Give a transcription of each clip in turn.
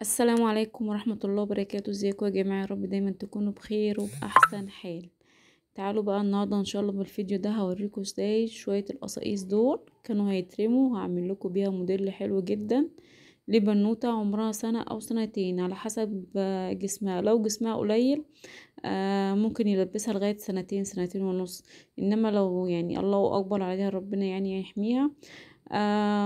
السلام عليكم ورحمة الله وبركاته. ازيكم يا جماعة؟ يا رب دايما تكونوا بخير وبأحسن حال. تعالوا بقى النهاردة ان شاء الله بالفيديو ده هوريكم ازاي شوية القصاقيص دول كانوا هيترموا، هعمل لكم بيها موديل حلو جدا لبنوتة عمرها سنة او سنتين على حسب جسمها. لو جسمها قليل ممكن يلبسها لغاية سنتين، سنتين ونص، انما لو يعني الله اكبر عليها ربنا يعني يحميها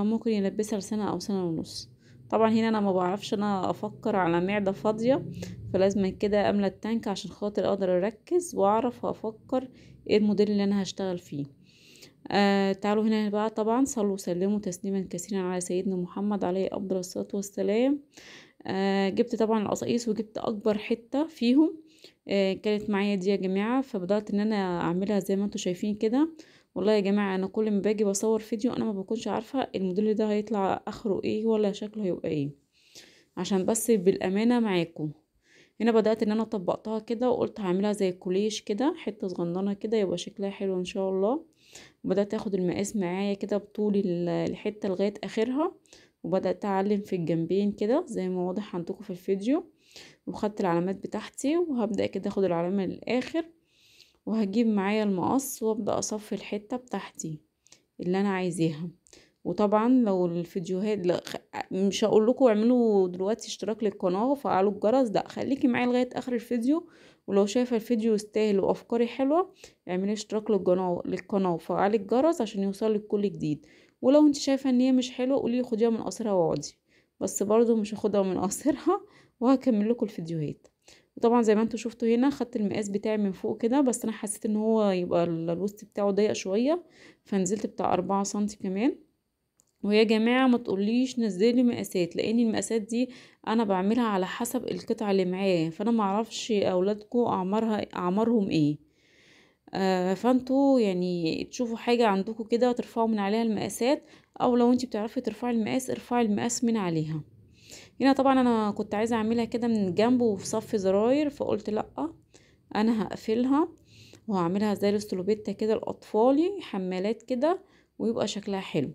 ممكن يلبسها لسنة او سنة ونص. طبعا هنا انا ما بعرفش انا افكر على معدة فاضية، فلازم كده املى التانك عشان خاطر اقدر اركز واعرف افكر ايه الموديل اللي انا هشتغل فيه. تعالوا هنا بقى، طبعا صلوا وسلموا تسليما كثيرا على سيدنا محمد عليه افضل الصلاة والسلام. جبت طبعا القصاقيص وجبت اكبر حتة فيهم كانت معايا دي يا جماعة، فبدأت ان انا اعملها زي ما انتم شايفين كده. والله يا جماعة انا كل ما باجي بصور فيديو انا ما بكونش عارفة الموديل ده هيطلع اخره ايه ولا شكله هيبقى ايه، عشان بس بالامانة معاكم. هنا بدأت ان انا طبقتها كده وقلت هعملها زي كوليش كده، حتة صغننة كده يبقى شكلها حلو ان شاء الله. وبدأت اخد المقاس معايا كده بطول الحتة لغاية اخرها، وبدأت اعلم في الجنبين كده زي ما واضح عندكم في الفيديو، وخدت العلامات بتاعتي. وهبدأ كده اخد العلامة للاخر، وهجيب معايا المقص وابدأ اصفي الحتة بتاعتي اللي انا عايزاها. وطبعا لو الفيديوهات مش هقول لكم اعملوا دلوقتي اشتراك للقناة وفعلوا الجرس، لا خليكي معايا لغاية اخر الفيديو. ولو شايفة الفيديو يستاهل وافكاري حلوة اعملي اشتراك للقناة وفعلي الجرس عشان يوصلك كل جديد. ولو انت شايفة ان هي مش حلوة قولي خديها من قصرها واقعدي، بس برضو مش هاخدها من قصرها وهكمل لكم الفيديوهات. وطبعا زي ما انتوا شفتوا هنا خدت المقاس بتاعي من فوق كده، بس انا حسيت ان هو يبقى الوسط بتاعه ضيق شوية، فنزلت بتاع 4 سنتي كمان. ويا جماعة ما تقوليش نزلي مقاسات، لان المقاسات دي انا بعملها على حسب القطعة اللي معايا، فانا ما اعرفش اولادكم اعمارهم ايه. فانتوا يعني تشوفوا حاجة عندكم كده ترفعوا من عليها المقاسات، او لو انتي بتعرفي ترفعي المقاس ارفعي المقاس من عليها. هنا طبعا انا كنت عايزه اعملها كده من جنب وفي صف زراير، فقلت لا انا هقفلها وهعملها زي الاستلوبيتا كده لاطفالي، حمالات كده ويبقى شكلها حلو.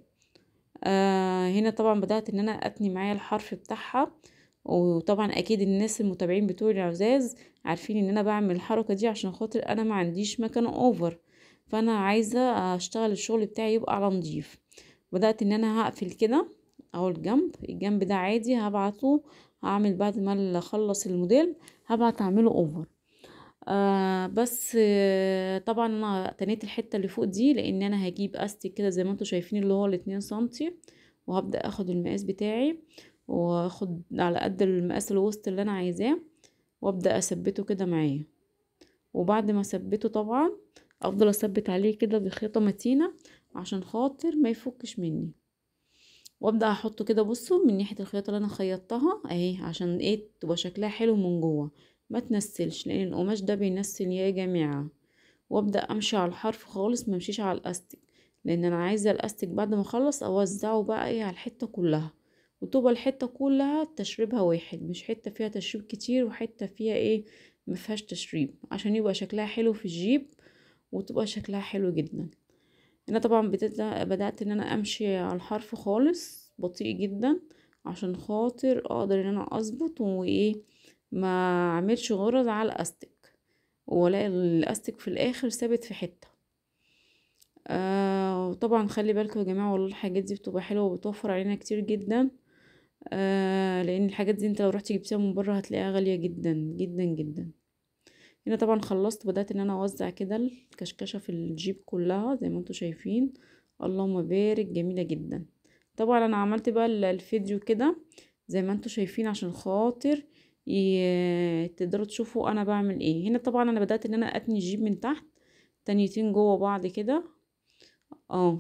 هنا طبعا بدأت ان انا اتني معايا الحرف بتاعها. وطبعا اكيد الناس المتابعين بتوعي العزاز عارفين ان انا بعمل الحركة دي عشان خاطر انا ما عنديش مكنه over، فانا عايزه اشتغل الشغل بتاعي يبقى على نضيف. بدأت ان انا هقفل كده اهو الجنب ده عادي هبعته، هعمل بعد ما اخلص الموديل هبعت اعمله over. بس طبعا انا تنيت الحتة اللي فوق دي لان انا هجيب استك كده زي ما انتم شايفين اللي هو 2 سنتي، وهبدا اخد المقاس بتاعي واخد على قد المقاس الوسط اللي انا عايزاه، وابدا اثبته كده معايا. وبعد ما اثبته طبعا افضل اثبت عليه كده بخيطه متينة عشان خاطر ما يفكش مني، وابدا احطه كده بصوا من ناحية الخياطة اللي انا خيطتها اهي، عشان ايه تبقى شكلها حلو من جوه ما تنسلش، لان القماش ده بينسل يا جماعة. وابدا امشي على الحرف خالص، ما امشيش على الاستك، لان انا عايزه الاستك بعد ما اخلص اوزعه بقى ايه على الحتة كلها، وتبقى الحتة كلها تشريبها واحد، مش حتة فيها تشريب كتير وحتة فيها ايه ما فيهاش تشريب، عشان يبقى شكلها حلو في الجيب وتبقى شكلها حلو جدا. هنا طبعا بدأت ان انا امشي على الحرف خالص بطيء جدا عشان خاطر اقدر ان انا اظبط وايه ما اعملش غرز على الاستك، والاقي الاستك في الاخر ثابت في حتة. وطبعا خلي بالكم يا جماعة والله الحاجات دي بتبقى حلوة وبتوفر علينا كتير جدا، لان الحاجات دي انت لو رحتي جبتيها من بره هتلاقيها غالية جدا جدا جدا. هنا طبعا خلصت، بدأت ان انا اوزع كده الكشكشة في الجيب كلها زي ما انتم شايفين، اللهم بارك جميلة جدا. طبعا انا عملت بقى الفيديو كده زي ما انتم شايفين عشان خاطر تقدروا تشوفوا انا بعمل ايه. هنا طبعا انا بدأت ان انا اتني الجيب من تحت تانيتين جوه بعض كده.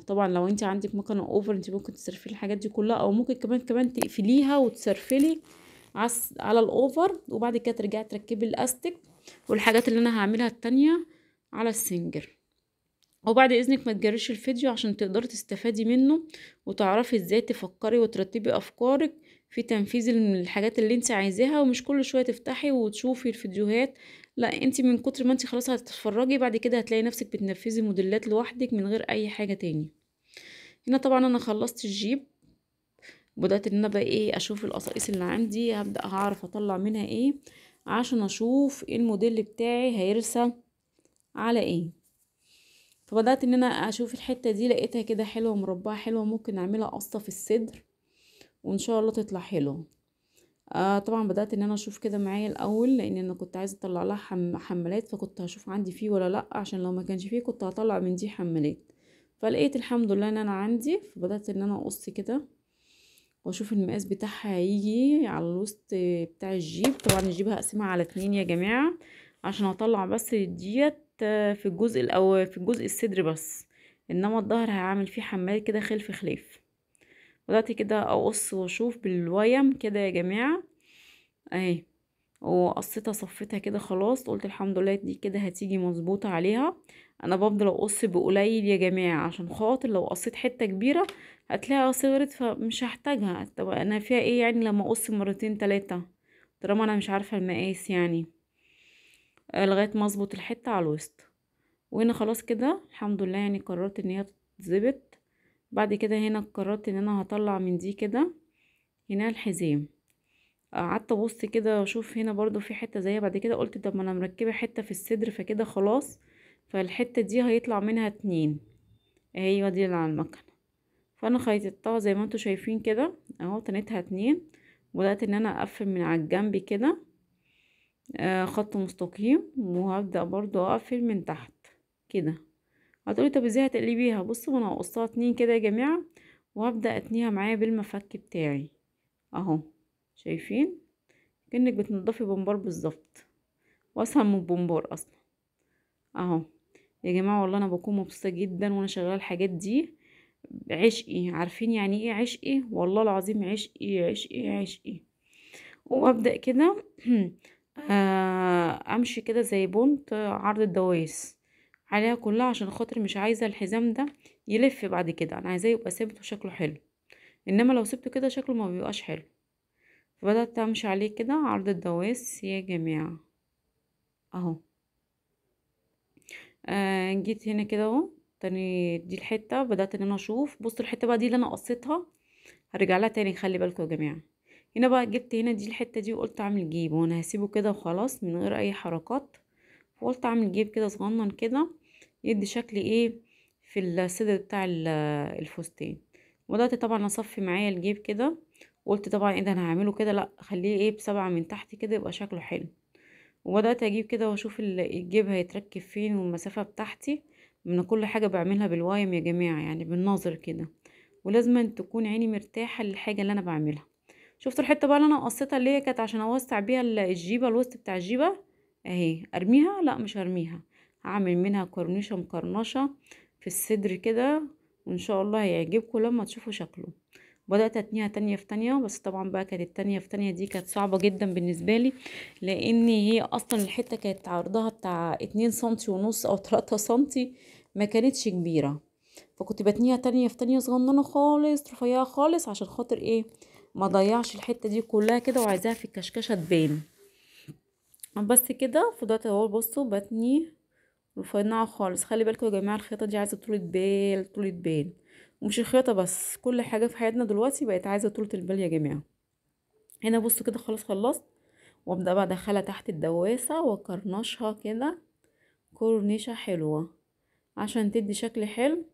طبعا لو انت عندك مكنه over انت ممكن تسرفلي الحاجات دي كلها، او ممكن كمان تقفليها وتسرفلي على ال over، وبعد كده ترجعي تركبي الاستك والحاجات اللي انا هعملها التانية على السنجر. وبعد اذنك ما تجريش الفيديو عشان تقدري تستفادي منه وتعرفي ازاي تفكري وترتبي افكارك في تنفيذ الحاجات اللي انت عايزاها، ومش كل شوية تفتحي وتشوفي الفيديوهات، لا انت من كتر ما انت خلاص هتتفرجي بعد كده هتلاقي نفسك بتنفذي موديلات لوحدك من غير اي حاجة تاني. هنا طبعا انا خلصت الجيب وبدات ان انا بقى ايه اشوف القصاقيص اللي عندي، هبدا هعرف اطلع منها ايه عشان اشوف ايه الموديل بتاعي هيرسى على ايه. فبدات ان انا اشوف الحتة دي، لقيتها كده حلوة مربعه حلوة، ممكن اعملها قصة في الصدر وان شاء الله تطلع حلوة. طبعا بدات ان انا اشوف كده معايا الاول، لان انا كنت عايزه اطلع لها حمالات، فكنت هشوف عندي فيه ولا لا، عشان لو ما كانش فيه كنت هطلع من دي حمالات. فلقيت الحمد لله ان انا عندي، فبدات ان انا اقص كده واشوف المقاس بتاعها هيجي على الوسط بتاع الجيب. طبعا الجيب هقسمها على 2 يا جماعة، عشان اطلع بس ديت في الجزء الاول، في الجزء الصدر بس، انما الظهر هعمل فيه حمال كده خلف خلاف. بدأت كده اقص واشوف بالويم كده يا جماعة اهي، وقصيتها صفيتها كده خلاص. قلت الحمد لله دي كده هتيجي مظبوطة عليها. انا بفضل اقص بقليل يا جماعة عشان خاطر لو قصيت حتة كبيرة هتلاقيها صغرت فمش هحتاجها. طب انا فيها ايه يعني لما اقص مرتين تلاتة طالما انا مش عارفه المقاس يعني، لغاية ما اظبط الحتة على الوسط. وهنا خلاص كده الحمد لله يعني قررت ان هي تتظبط. بعد كده هنا قررت ان انا هطلع من دي كده هنا الحزام. قعدت ابص كده واشوف هنا برضو في حتة زيها. بعد كده قلت طب ما انا مركبة حتة في الصدر فكده خلاص، فالحته دي هيطلع منها 2، ايوه دي اللي على المكنه. فانا خيطتها زي ما انتوا شايفين كده اهو، تنيتها 2، وبدات ان انا اقفل من على الجنب كده خط مستقيم، وهبدا برضو اقفل من تحت كده. هتقولي طب ازاي هتقلبيها؟ بصوا انا هقصها 2 كده يا جماعة، وهبدا اتنيها معايا بالمفك بتاعي اهو، شايفين كأنك بتنضفي بومبار بالظبط، واسهل من البومبار اصلا اهو يا جماعة. والله انا بكون مبسوطة جدا وانا شغالة الحاجات دي، عشقي، عارفين يعني ايه عشقي؟ والله العظيم عشقي عشقي عشقي. وابدا كده امشي كده زي بونت عرض الدواس عليها كلها، عشان خاطر مش عايزه الحزام ده يلف بعد كده، انا عايزاه يبقى ثابت وشكله حلو، انما لو سبته كده شكله ما بيبقاش حلو. فبدات امشي عليه كده عرض الدواس يا جماعة اهو. جيت هنا كده اهو تاني دي الحتة، بدات ان انا اشوف. بصوا الحتة بقى دي اللي انا قصيتها هرجع لها تاني، خلي بالكم يا جماعة. هنا بقى جبت هنا دي الحتة دي وقلت اعمل جيب، وانا هسيبه كده وخلاص من غير اي حركات. فقلت اعمل جيب كده صغنن كده يدي شكل ايه في الصدر بتاع الفستان. وبدات طبعا اصفي معايا الجيب كده، وقلت طبعا ايه ده انا هعمله كده، لا خليه ايه ب7 من تحت كده يبقى شكله حلو. وبدات اجيب كده واشوف الجيب هيتركب فين والمسافة بتاعتي. من كل حاجة بعملها بالوايم يا جماعة، يعني بالنظر كده، ولازم تكون عيني مرتاحة للحاجة اللي انا بعملها. شفتوا الحتة بقى اللي انا قصيتها اللي هي كانت عشان اوسع بيها الجيبه، الوسط بتاع الجيبه اهي، ارميها؟ لا مش هرميها، هعمل منها كورنيشه مقرنشه في الصدر كده، وان شاء الله هيعجبكم لما تشوفوا شكله. بدات اتنيها تانية في تانية، بس طبعا بقى كانت التانية في تانية دي كانت صعبة جدا بالنسبة لي، لان هي اصلا الحتة كانت عرضها بتاع 2 سنتي ونص او 3 سنتي، ما كانتش كبيرة، فكنت بتنيها تانية في تانية صغننه خالص رفيعة خالص عشان خاطر ايه ما ضيعش الحتة دي كلها كده، وعايزاها في الكشكشه تبان بس كده. فضلت اهو بصوا بتني رفيعة خالص. خلي بالكم يا جماعة الخياطة دي عايزه طولة بال، طولة بال، ومش الخياطة بس، كل حاجة في حياتنا دلوقتي بقت عايزه طولة البال يا جماعة. هنا بصوا كده خلاص خلصت، وابدا بقى ادخلها تحت الدواسه واكرنشها كده كورنيشه حلوة عشان تدي شكل حلو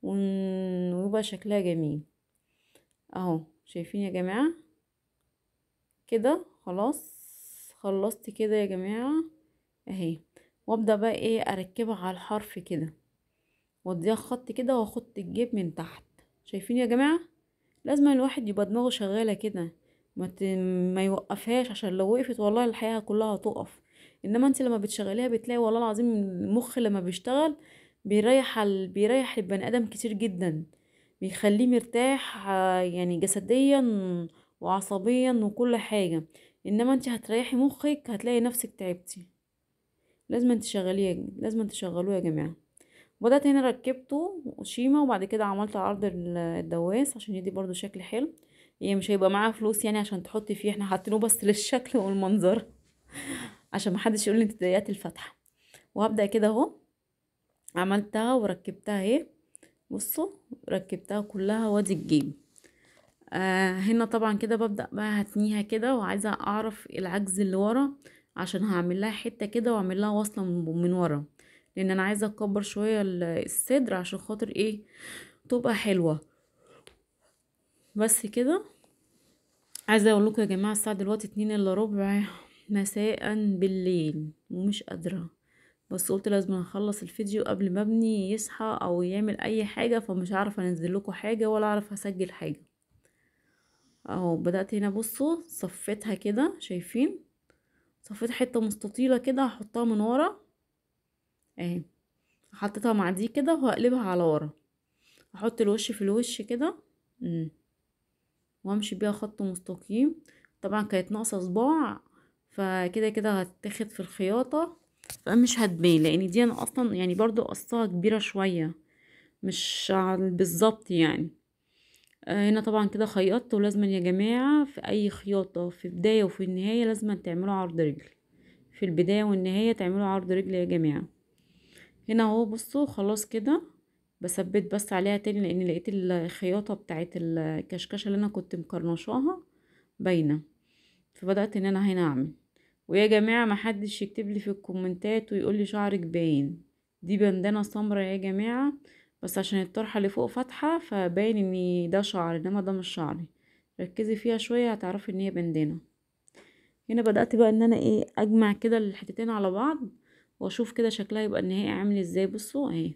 ويبقى شكلها جميل اهو. شايفين يا جماعة كده؟ خلاص خلصت كده يا جماعة اهي. وابدا بقى ايه اركبها على الحرف كده، واديها خط كده، واخد الجيب من تحت. شايفين يا جماعة؟ لازم الواحد يبقى دماغه شغالة كده، ما يوقفهاش، عشان لو وقفت والله الحياة كلها هتقف. انما انت لما بتشغليها بتلاقي والله العظيم المخ لما بيشتغل بيريح البني ادم كتير جدا، بيخليه مرتاح يعني جسديا وعصبيا وكل حاجة. انما انت هتريحي مخك هتلاقي نفسك تعبتي. لازم تشغليه، لازم تشغلوه يا جماعة. بدأت هنا ركبته شيمة، وبعد كده عملت عرض الدواس عشان يدي برضو شكل حلو. هي مش هيبقى معاها فلوس يعني عشان تحطي فيه، احنا حاطينه بس للشكل والمنظر عشان محدش يقول لي انت ضيقتي الفتحة. وهبدأ كده اهو، عملتها وركبتها اهي، بصوا ركبتها كلها وادي الجيب. هنا طبعا كده ببدأ بقى هتنيها كده، وعايزة اعرف العجز اللي ورا عشان هعمل لها حتة كده واعمل لها وصلة من ورا، لان انا عايزة اكبر شوية الصدر عشان خاطر ايه تبقى حلوة. بس كده عايزة اقول لكم يا جماعة الساعة دلوقتي 1:45 مساء بالليل، ومش قادرة، بس قلت لازم اخلص الفيديو قبل ما ابني يصحى او يعمل اي حاجة، فمش عارفة انزل لكم حاجة ولا اعرف اسجل حاجة. اهو بدأت هنا بصوا صفيتها كده، شايفين صفيت حتة مستطيلة كده هحطها من ورا اهي، حطيتها مع دي كده وهقلبها على ورا، احط الوش في الوش كده وامشي بيها خط مستقيم. طبعا كانت ناقصة صباع، فكده كده هتاخد في الخياطة فمش هتبان، لان دي انا اصلا يعني برضو قصها كبيرة شوية مش بالظبط يعني. هنا طبعا كده خيطت، ولازم يا جماعة في اي خياطة في بداية وفي النهاية لازم تعملوا عرض رجل، في البداية والنهاية تعملوا عرض رجل يا جماعة. هنا اهو بصوا خلاص كده بثبت بس عليها تاني، لان لقيت الخياطة بتاعت الكشكشة اللي انا كنت مكرنشاها باينة، فبدأت ان انا هنا اعمل. ويا جماعة ما حدش يكتب لي في الكومنتات ويقول لي شعرك باين، دي بندانة سمرة يا جماعة، بس عشان الطرحة اللي فوق فاتحة فباين ان ده شعر، انما ده مش شعري. ركزي فيها شوية هتعرفي ان هي بندانة. هنا بدأت بقى ان انا ايه اجمع كده الحتتين على بعض واشوف كده شكلها يبقى النهائي عامل ازاي. بصوا اهي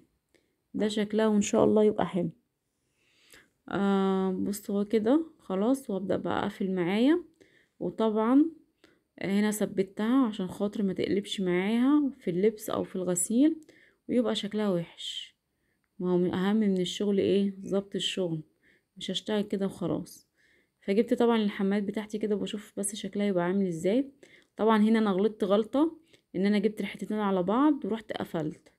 ده شكلها، وان شاء الله يبقى حلو. بصوا كده خلاص، وابدأ بقى اقفل معايا. وطبعا هنا ثبتها عشان خاطر ما تقلبش معاها في اللبس او في الغسيل ويبقى شكلها وحش. ما هو من اهم من الشغل ايه ظبط الشغل، مش هشتغل كده وخلاص. فجبت طبعا الحمات بتاعتي كده بشوف بس شكلها يبقى عامل ازاي. طبعا هنا انا غلطت غلطة ان انا جبت الحتتين على بعض ورحت قفلت،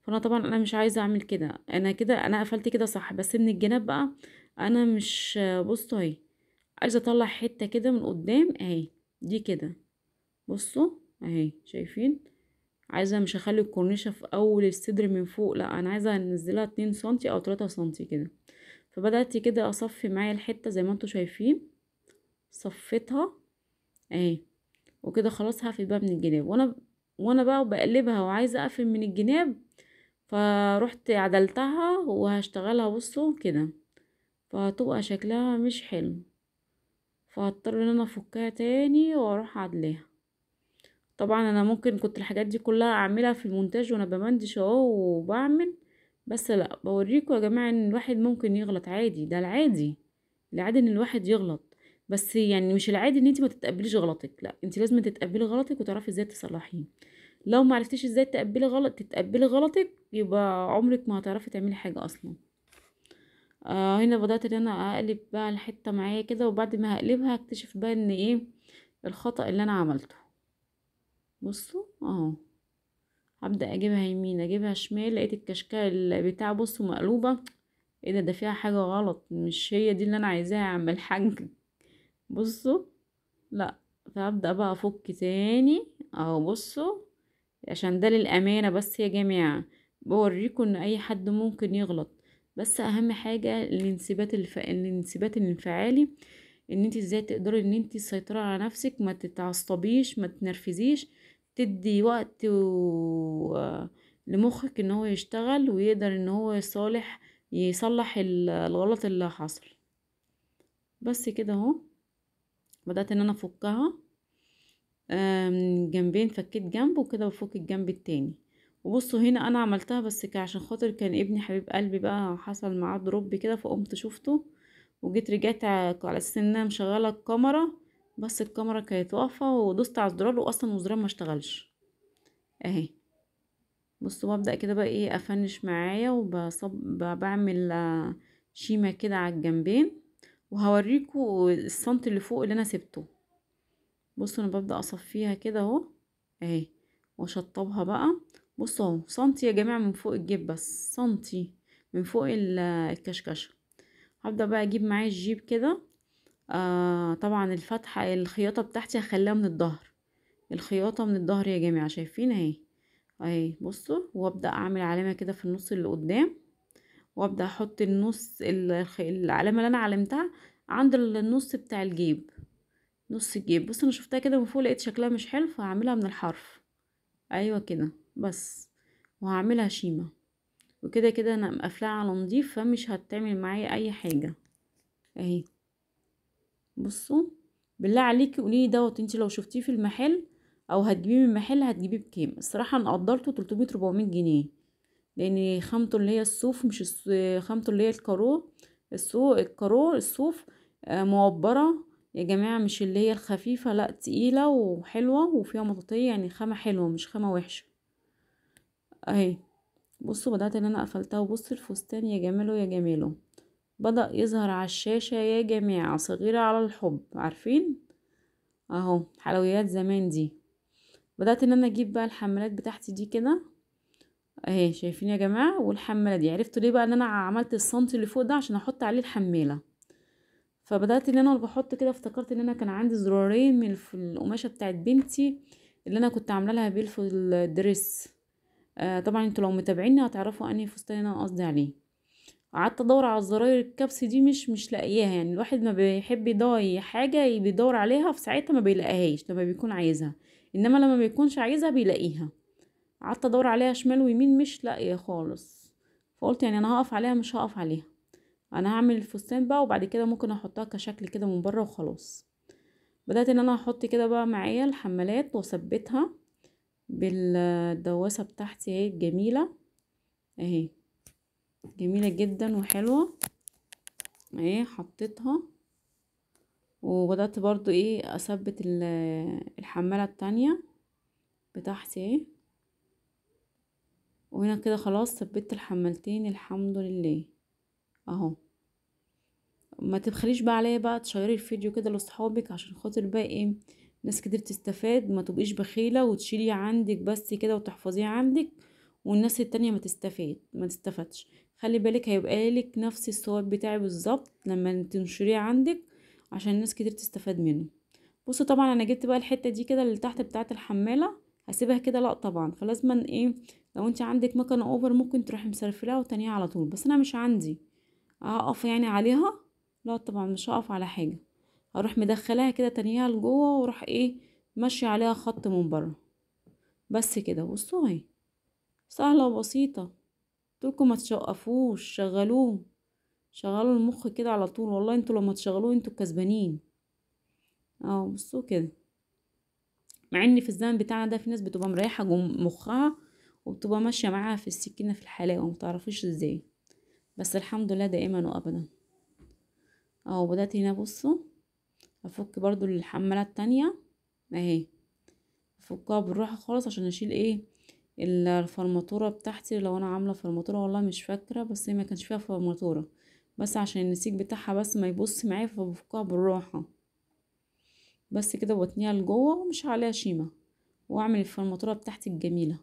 فانا طبعا انا مش عايزه اعمل كده، انا كده انا قفلت كده صح، بس من الجناب بقى انا مش بصوا اهي عايزه اطلع حتة كده من قدام اهي دي كده، بصوا اهي شايفين، عايزه مش هخلي الكورنيشه في اول الصدر من فوق، لا انا عايزه انزلها 2 سنتي او 3 سنتي كده. فبدات كده اصفي معايا الحتة زي ما انتوا شايفين، صفيتها اهي وكده خلاص. هقفل بقى من الجناب، وانا بقى بقلبها وعايزه اقفل من الجناب، فروحت عدلتها وهشتغلها بصوا كده، فهتبقى شكلها مش حلو، فهضطر ان انا افكها تاني واروح عدلها. طبعا انا ممكن كنت الحاجات دي كلها اعملها في المونتاج وانا بمندش اهو وبعمل، بس لا بوريكم يا جماعة ان الواحد ممكن يغلط عادي، ده العادي، العادي ان الواحد يغلط، بس يعني مش العادي ان انت ما تتقبليش غلطك، لا انت لازم تتقبلي غلطك وتعرفي ازاي تصلحيه. لو ما عرفتيش ازاي تتقبلي غلطك يبقى عمرك ما هتعرفي تعملي حاجة اصلا. هنا بدات ان انا اقلب بقى الحتة معايا كده، وبعد ما هقلبها اكتشف بقى ان ايه الخطأ اللي انا عملته. بصوا اهو هبدا اجيبها يمين اجيبها شمال، لقيت الكشكه بتاع بصوا مقلوبة، ايه ده، ده فيها حاجة غلط، مش هي دي اللي انا عايزاها يا عم الحاج. بصوا لا، فهبدا بقى افك تاني اهو. بصوا عشان ده للامانة بس يا جماعة بوريكم ان اي حد ممكن يغلط، بس اهم حاجة الانسبات الانسبات الانفعالي، ان انت ازاي تقدري ان انت تسيطري على نفسك، ما تتعصبيش، ما تنرفزيش، تدي وقت لمخك ان هو يشتغل ويقدر ان هو يصلح الغلط اللي حصل. بس كده اهو بدأت ان انا افكها من جنبين، فكيت جنب وكده بفك الجنب التاني. وبصوا هنا انا عملتها بس عشان خاطر كان ابني حبيب قلبي بقى حصل معاه دروب كده، فقمت شفته وجيت رجعت على اساس ان انا مشغله الكاميرا، بس الكاميرا كانت واقفة ودوست على الزرار واصلا الزرار ما اشتغلش اهي. بصوا ببدا كده بقى ايه افنش معايا وبصب بعمل شيمه كده على الجنبين، وهوريكم السنت اللي فوق اللي انا سبته. بصوا انا ببدا اصفيها كده اهو اهي واشطبها بقى. بصوا اهو سنتي يا جماعة من فوق الجيب، بس سنتي من فوق الكشكشه. هبدا بقى اجيب معايا الجيب كده. طبعا الفتحة الخياطة بتاعتي هخليها من الظهر، الخياطة من الظهر يا جماعة شايفين اهي اهي. بصوا وابدا اعمل علامة كده في النص اللي قدام، وابدا احط النص العلامة اللي انا علمتها عند النص بتاع الجيب، نص الجيب. بص انا شفتها كده من فوق لقيت شكلها مش حلو، فهعملها من الحرف. ايوه كده بس، وهعملها شيمه. وكده كده انا مقفلاها على نضيف، فمش هتعمل معايا اي حاجة اهي. بصوا بالله عليكي قوليلي دوت انت لو شفتيه في المحل او هتجيبيه من المحل هتجيبيه بكام؟ الصراحة انا قدرته 300 400 جنيه، لان خامته اللي هي الصوف مش خامته اللي هي الكارو، الكارو الصوف موبره يا جماعة، مش اللي هي الخفيفة، لا تقيلة وحلوه وفيها مطاطيه، يعني خامة حلوة مش خامة وحشة اهي. بصوا بدات ان انا قفلتها، وبصوا الفستان يا جماله يا جماله بدأ يظهر على الشاشة يا جماعة، صغيرة على الحب عارفين اهو، حلويات زمان دي. بدأت ان انا اجيب بقى الحمالات بتاعتي دي كده اهي، شايفين يا جماعة؟ والحمالة دي عرفتوا ليه بقى ان انا عملت السنتي اللي فوق ده عشان احط عليه الحمالة. فبدأت ان انا بحط كده، افتكرت ان انا كان عندي زرارين من القماشة بتاعت بنتي اللي انا كنت عامله لها بيه في الدريس. طبعا انتوا لو متابعيني هتعرفوا انهي فستان انا قصدي عليه. قعدت ادور على الزراير الكبس دي مش لاقياها، يعني الواحد ما بيحب يدور حاجة بيدور عليها في ساعتها ما بيلاقيهاش لما بيكون عايزها، انما لما بيكونش عايزها بيلاقيها. قعدت ادور عليها شمال ويمين مش لاقيه خالص، فقلت يعني انا هقف عليها مش هقف عليها، انا هعمل الفستان بقى وبعد كده ممكن احطها كشكل كده من بره وخلاص. بدات ان انا احط كده بقى معايا الحمالات واثبتها بالدواسه بتاعتي اهي الجميلة اهي، جميلة جدا وحلوة اهي، حطيتها. وبدأت برضو ايه اثبت الحمالة التانية بتاعتي اهي. وهنا كده خلاص ثبت الحمالتين الحمد لله اهو. ما تبخليش بقى عليا بقى تشيري الفيديو كده لاصحابك عشان خاطر بقى ايه ناس كتير تستفاد، ما تبقيش بخيلة وتشيلي عندك بس كده وتحفظيه عندك والناس التانية ما تستفادش. خلي بالك هيبقى لك نفس الصواب بتاعي بالظبط لما تنشريه عندك عشان الناس كتير تستفاد منه. بصوا طبعا انا جبت بقى الحتة دي كده اللي تحت بتاعه الحماله، هسيبها كده؟ لا طبعا، فلازما ايه لو انت عندك مكنه اوفر ممكن تروحي مسرفلاها وتانيها على طول، بس انا مش عندي، هقف يعني عليها؟ لا طبعا مش هقف على حاجة، هروح مدخلاها كده تانيها لجوه واروح ايه ماشية عليها خط من بره بس كده. بصوا اهي سهلة وبسيطة، قلتلكم ما تشقفوش، شغلوه، شغلوا المخ كده على طول، والله انتوا لما تشغلوه انتوا الكسبانين اهو. بصوا كده، مع ان في الزمن بتاعنا ده في ناس بتبقى مريحه مخها وبتبقى ماشية معاها في السكينة في الحلاوة ومتعرفيش ازاي، بس الحمد لله دائما وابدا اهو. بدات هنا بصوا افك برضو الحماله التانية اهي، افكها بالراحة خالص عشان اشيل ايه الفرماتوره بتاعتي، لو انا عامله فرماتوره والله مش فاكره، بس هي ما كانش فيها فرماتوره، بس عشان النسيج بتاعها بس ما يبص معايا فبفكها بالراحة بس كده، واتنيها لجوه ومش عليها شيمه، واعمل الفرماتوره بتاعتي الجميلة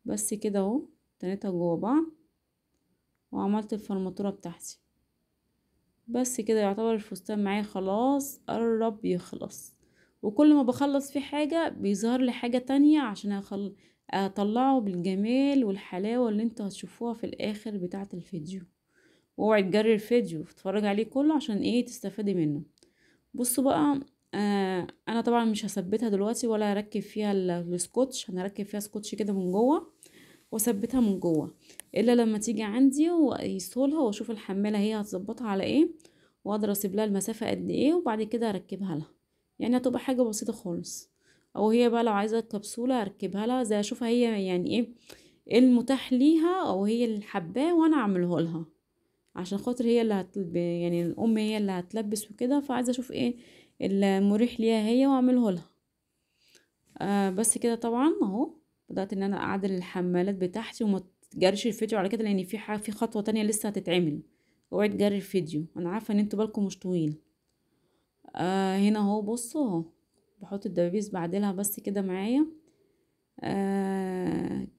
بس كده اهو، تنيتها جوه بعض وعملت الفرماتوره بتاعتي بس كده. يعتبر الفستان معايا خلاص قرب يخلص، وكل ما بخلص فيه حاجة بيظهر لي حاجة تانية عشان اطلعه بالجمال والحلاوة اللي انتوا هتشوفوها في الاخر بتاعة الفيديو. واوعي تجري الفيديو، اتفرج عليه كله عشان ايه تستفادي منه. بصوا بقى انا طبعا مش هثبتها دلوقتي ولا هركب فيها السكوتش، انا هركب فيها سكوتش كده من جوه واثبتها من جوه، الا لما تيجي عندي واقيسولها واشوف الحماله هي هتظبطها على ايه، واقدر اسيب لها المسافة قد ايه، وبعد كده اركبها لها. يعني هتبقى حاجة بسيطة خالص. او هي بقى لو عايزه كبسولة اركبها لها زي اشوفها هي يعني ايه المتاح ليها، او هي اللي حباه وانا اعمله لها، عشان خاطر هي اللي يعني الام هي اللي هتلبس وكده، فعايزه اشوف ايه المريح ليها هي واعمله لها. بس كده. طبعا اهو بدات ان انا اعدل الحمالات بتاعتي، وما تجرش الفيديو على كده لان في خطوة تانية لسه هتتعمل. اوعي تجري الفيديو، انا عارفه ان انتوا بالكم مش طويل. هنا اهو بصوا اهو بحط الدبابيس بعدلها بس كده معايا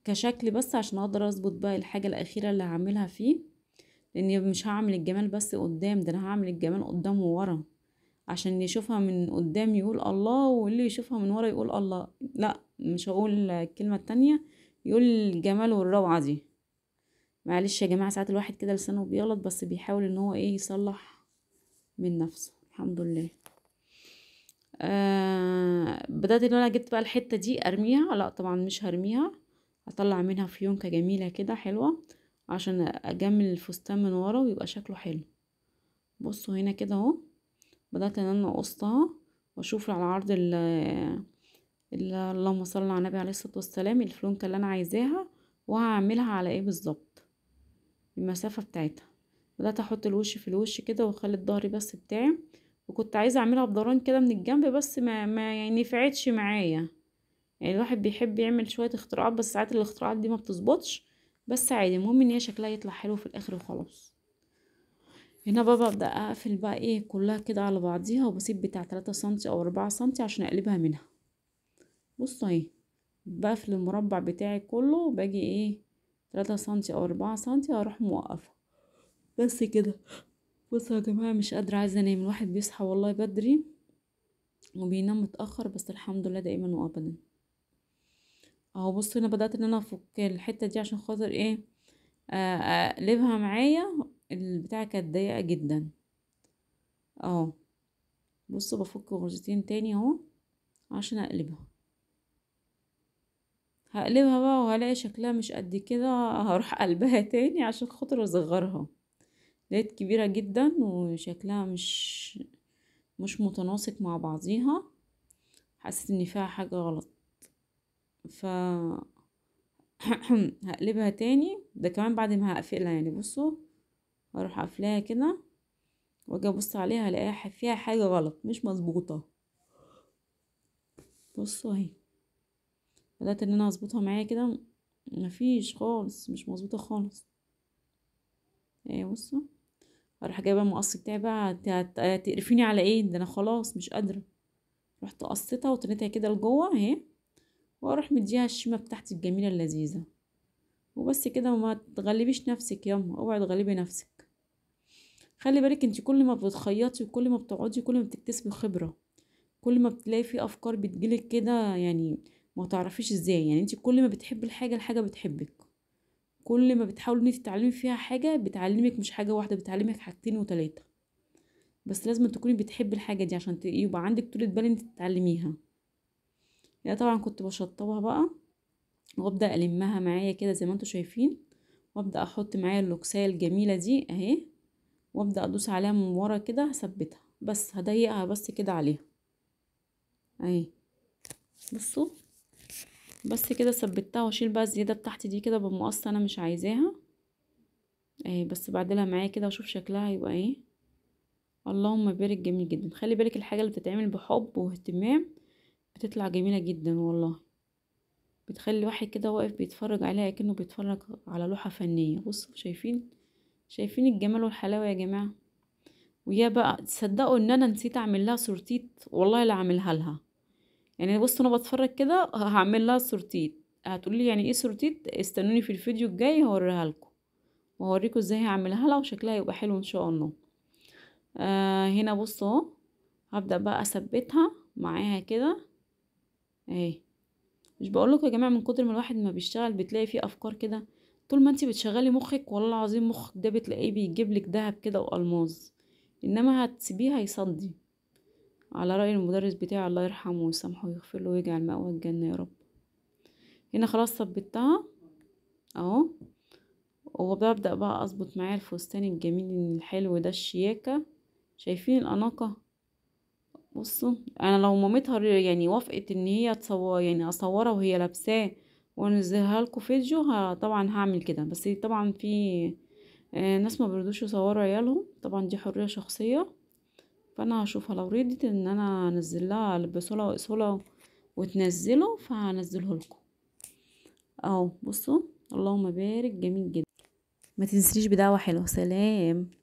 كشكل بس عشان اقدر اظبط بقى الحاجة الاخيرة اللي هعملها فيه، لاني مش هعمل الجمال بس قدام، ده انا هعمل الجمال قدام وورا عشان يشوفها من قدام يقول الله، واللي يشوفها من ورا يقول الله. لا مش هقول الكلمة التانية، يقول الجمال والروعه دي. معلش يا جماعة ساعات الواحد كده لسانه بيغلط، بس بيحاول ان هو ايه يصلح من نفسه الحمد لله. بدأت ان انا جبت بقى الحتة دي ارميها، لا طبعا مش هرميها، هطلع منها فيونكة جميلة كده حلوة عشان اجمل الفستان من ورا ويبقى شكله حلو. بصوا هنا كده اهو، بدأت ان انا اقصها واشوف على عرض اللهم صل على النبي عليه الصلاة والسلام الفلونكة اللي انا عايزاها، وهعملها على ايه بالظبط المسافة بتاعتها. بدأت احط الوش في الوش كده واخلي الظهر بس بتاعي، وكنت عايزة اعملها بدوران كده من الجنب بس ما يعني نفعتش معايا. يعني الواحد بيحب يعمل شوية اختراعات، بس ساعات الاختراعات دي ما بتظبطش، بس عادي، المهم ان هي شكلها يطلع حلو في الاخر وخلاص. هنا بقى ببدأ اقفل بقى ايه كلها كده على بعضيها، وبسيب بتاع 3 سنتي او 4 سنتي عشان اقلبها منها. بصوا اهي بقفل المربع بتاعي كله، باجي ايه 3 سنتي او 4 سنتي هروح موقفة بس كده. بصوا يا جماعة مش قادرة، عايزة انام، الواحد بيصحى والله بدري وبينام متأخر، بس الحمد لله دائما وابدا. اهو بصوا هنا بدأت ان انا افك الحتة دي عشان خاطر ايه اقلبها معايا، البتاعة كانت ضيقة جدا اهو. بصوا بفك غرزتين تاني اهو عشان اقلبها. هقلبها بقى وهلاقي شكلها مش قد كده، هروح قلبها تاني عشان خاطر اصغرها، لقيت كبيرة جدا وشكلها مش متناسق مع بعضيها، حسيت ان فيها حاجة غلط، ف هقلبها تاني. ده كمان بعد ما هقفلها يعني، بصوا هروح قافلاها كده واجي ابص عليها هلاقيها فيها حاجة غلط مش مظبوطة. بصوا اهي بدأت ان انا اظبطها معايا كده، مفيش خالص، مش مظبوطة خالص اهي. بصوا هروح جايبه المقص بتاعي بقى، هتقرفيني على ايه ده، انا خلاص مش قادرة. رحت قصيتها وتنيتها كده لجوه اهي، واروح مديها الشيمه بتاعتي الجميلة اللذيذة وبس كده. وما تغلبيش نفسك ياما، اوعي تغلبي نفسك، خلي بالك انت كل ما بتخيطي وكل ما بتقعدي كل ما بتكتسبي خبره، كل ما بتلاقي في افكار بتجيلك كده يعني ما تعرفيش ازاي. يعني انت كل ما بتحبي الحاجة الحاجة بتحبك، كل ما بتحاولي ان انت تتعلمي فيها حاجة بتعلمك، مش حاجة واحدة، بتعلمك حاجتين وتلاتة، بس لازم تكوني بتحبي الحاجة دي عشان يبقى عندك طولة بال انت تتعلميها. يعني طبعا كنت بشطبها بقى وابدا المها معايا كده زي ما انتم شايفين، وابدا احط معايا اللوكسيه الجميلة دي اهي، وابدا ادوس عليها من ورا كده هثبتها، بس هضيقها بس كده عليها اهي. بصوا بس كده ثبتها، واشيل بقى الزيادة بتاعتي دي كده بمقص انا مش عايزاها اهي، بس بعدلها معايا كده واشوف شكلها هيبقى ايه. اللهم بارك، جميل جدا. خلي بالك الحاجة اللي بتتعمل بحب واهتمام بتطلع جميلة جدا والله، بتخلي الواحد كده واقف بيتفرج عليها كأنه بيتفرج على لوحة فنية. بصوا شايفين الجمال والحلاوه يا جماعة. ويا بقى تصدقوا ان انا نسيت اعمل لها سورتيت، والله لا اعملها لها. يعني بصوا انا بتفرج كده هعمل لها سورتيت، هتقولي لي يعني ايه سورتيت؟ استنوني في الفيديو الجاي هوريها لكم وهوريكم ازاي هعملها لها وشكلها يبقى حلو ان شاء الله. هنا بصوا اهو هبدأ بقى اثبتها معاها كده اهي. مش بقول لكم يا جماعة من كتر ما الواحد ما بيشتغل بتلاقي فيه افكار كده، طول ما انتي بتشغلي مخك والله العظيم مخك ده بتلاقيه بيجيب لك دهب كده والماظ، انما هتسيبيه هيصدي. على رأي المدرس بتاعي الله يرحمه ويسامحه ويغفر له ويجعل مأواه الجنة يا رب. هنا خلاص ثبتها اهو، وببدأ بقى اظبط معايا الفستان الجميل الحلو ده الشياكة. شايفين الأناقة؟ بصوا انا لو مامتها يعني وافقت ان هي تصور، يعني اصورها وهي لابساه وانزلها لكم فيديو، طبعا هعمل كده، بس طبعا في ناس ما بيرضوش يصوروا عيالهم، طبعا دي حرية شخصية، فانا هشوفها لو رضيت ان انا انزل لها البسه لها واقصه لها وتنزله فهنزله لكم اهو. بصوا اللهم بارك، جميل جدا. ما تنسيش بدعوة حلوة. سلام.